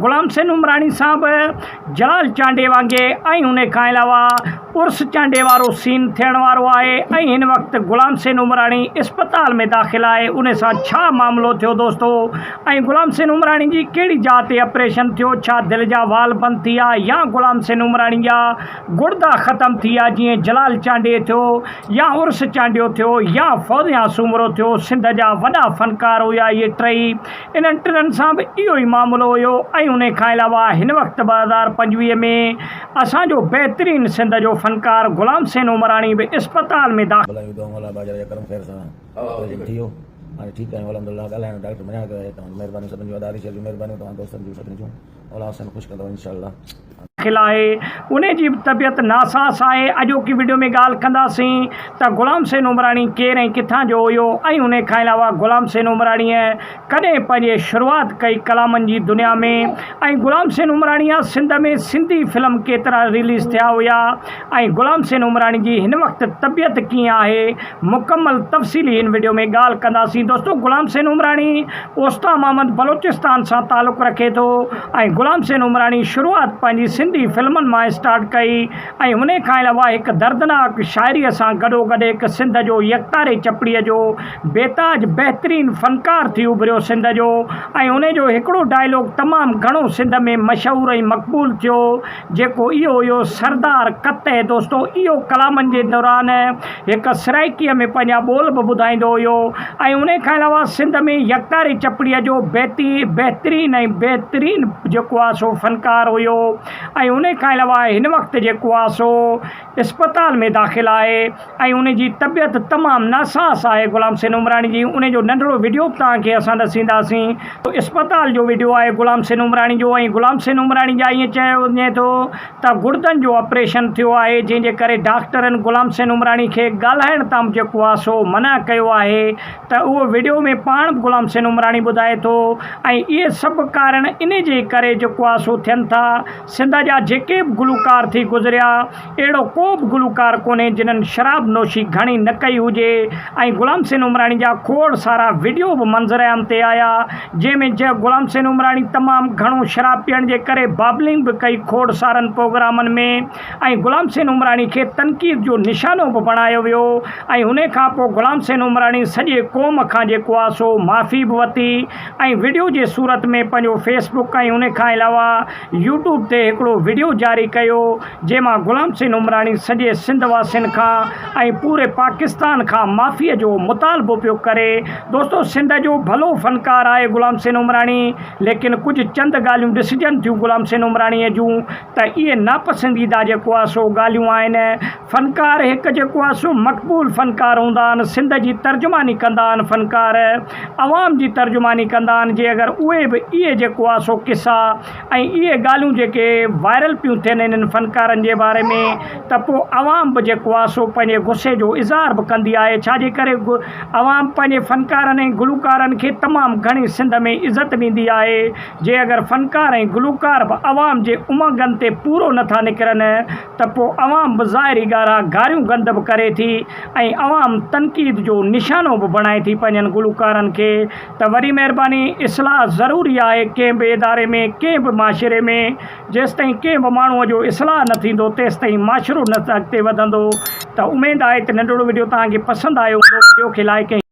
غلام حسين عمراڻي سان به جلال چانڊيي وانگي ۽ ان کان علاوه عرس چانڊيي وارو سين ٿيڻ وارو آهي ۽ هن وقت غلام حسين عمراڻي اسپتال ۾ داخل آهي ان سان ڇا معاملو ٿيو دوستو ۽ غلام حسين عمراڻي جي ڪهڙي جاء تي اپريشن ٿيو ڇا دل جا وال بند ٿي ويا يا غلام حسين عمراڻي جا گڙدا ختم ٿي ويا جيئن جلال چانڊيي ٿيو يا عرس چانڊيو ٿيو يا فوزيان سومرو ٿيو سنڌ جا وڏا فنڪار هيا اهي ٽئي انهن ٽنن سان به اهو ئي معاملو هيو ۽ انهي کان علاوه هن وقت 2025 ۾ اسان جو بهترين سنڌ جو فنڪار غلام حسين عمراڻي به اسپتال ۾ داخل ڀلايون دعائون الله باجر جا ڪرم خير سان آپريشن ٿي ويو هاڻي ٺيڪ آهيون الحمدلله ڳالهائڻ ڊاڪٽر مڃاڻ ڪيو آهي توهان جون مهربانيون سڀني جون ادا علي شير جون مهربانيون توهان دوستن جون سڀني جون الله حسين خوش ڪندو انشاء الله. داخل آهي انهي جي به طبيعت ناساس آهي اڄوڪي وڊيو ۾ ڳالهه ڪنداسين ته غلام حسين عمراڻي ڪير ۽ ڪٿان جو هيو ۽ انهي کان علاوه غلام حسين عمراڻيء ڪڏهن پنهنجي شروعات ڪئي ڪلامن جي دنيا ۾ ۽ غلام حسين عمراڻي جا سنڌ ۾ سنڌي فلم ڪيترا رليز ٿيا هيا ۽ غلام حسين عمراڻي جي هن وقت طبيعت ڪيئن آهي مڪمل تفصيلي هن وڊيو ۾ ڳالهه ڪنداسين دوستو غلام حسين عمراڻي اوستا محمد بلوچستان سان تعلق رکي ٿو ۽ غلام حسين عمراڻي شروعات پنهنجي سنڌي فلمن مان اسٽارٽ ڪئي ۽ انهي کان علاوه هڪ دردناڪ شاعري سان گڏوگڏ هڪ سنڌ جو يڪتاري چپڙي جو بيتاج بهترين فنڪار ٿي اڀريو سنڌ جو ۽ انهي جو هڪڙو ڊائلوگ تمام گهڻو سنڌ ۾ مشهور ۽ مقبول ٿيو جيڪو اهو هيو سردار قطعي دوستو اهو ڪلامن جي دوران هڪ سرائيڪيء ۾ پنهنجا ٻول به ٻڌائيندو هيو ۽ انهي کان علاوه سنڌ ۾ يڪتاري چپڙيء جو بيتي بهترين ۽ بهترين جيڪو آ سو فنڪار هيو ۽ انهي کان علاوه هن وقت جيڪو آ سو اسپتال ۾ داخل آهي ۽ ان جي طبيعت تمام ناساس آهي غلام حسين عمراڻي جي ان جو ننڍڙو وڊيو به توهان کي اسان ڏسينداسين اسپتال جو وڊيو آهي غلام حسين عمراڻي جو ۽ غلام حسين عمراڻي جا ائين چيو وڃي ٿو ته گڙدن جو آپريشن ٿيو آهي جنهن جي ڪري ڊاڪٽرن غلام حسين عمراڻي کي ڳالهائڻ تان به جيڪو آهي سو منع ڪيو آهي ته اهو وڊيو ۾ پاڻ به غلام حسين عمراڻي ٻڌائي ٿو ۽ اهي سڀ ڪارڻ ان جي ڪري جيڪو آهي سو ٿين ٿا سنڌ جا جيڪي به گلوڪار ٿي گذريا، اهڙو ڪو به گلوڪار ڪونهي جنھن شراب نوشي گهڻي نه ڪئي هجي ۽ غلام حسين عمراڻي جا کوڙ سارا وڊيو به منظرعام تي آيا جنهن ۾ جه غلام حسين عمراڻي تمام گهڻو شراب پيئڻ جي ڪري بابلنگ به ڪئي کوڙ سارن پروگرامن ۾ ۽ غلام حسين عمراڻي کي تنقيد جو نشانو به بڻايو ويو ۽ انهي کان پوء غلام حسين عمراڻي سڄي قوم کان جيڪو آ سو معافي به وتي ۽ وڊيو جي صورت ۾ پنهنجو فيس بڪ ۽ ان کان علاوه يوٽيوب تي هڪڙو وڊيو جاري ڪيو جنهن مان غلام حسين عمراڻي سڄي سنڌ واسين کان ۽ پوري پاڪستان کان معافي جو مطالبو پيو ڪري دوستو سنڌ جو ڀلو فنڪار آهي غلام حسين عمراڻي ليڪن ڪجهه چند ڳالهيون ڏسجن ٿيون غلام حسين عمراڻي جون ته اهي ناپسنديده جيڪو آهي سو ڳالهيون آهن فنڪار هڪ جيڪو آهي سو مقبول فنڪار هوندا آهن سنڌ جي ترجماني ڪندا آهن فنڪار عوام جي ترجماني ڪندا آهن جي اگر اهي به اهي جيڪو آهي سو قصا ۽ اهي ڳالهيون جيڪي وائرل پيون ٿين انهن فنڪارن جي باري ۾ ته پوء عوام به جيڪو آهي سو پنهنجي غصي جو اظهار به ڪندي آهي ڇا جي ڪري عوام پنهنجي فنڪارن ۽ گلوڪارن کي تمام گهڻي سنڌ ۾ عزت ڏيندي آهي جي اگر فنڪار ۽ گلوڪار به عوام جي امنگن تي پورو نٿا نڪرن ته پوء عوام به ظاهري ڳالهه آ گاريون گند به ڪري ٿي ۽ عوام تنقيد جو نشانو به بڻائي ٿي پنهنجن گلوڪارن کي ته وري مهرباني اصلاح ضروري آهي ڪنهن به اداري ۾ ڪنهن به معاشري ۾ جيستائين ڪنهن به ماڻهو جو اصلاح نه ٿيندو تيستائين معاشرو نه اڳتي وڌندو ته اميد آهي ته ننڍڙو وڊيو توهان کي پسند آيو هوندو وڊيو کي لائڪ ۽.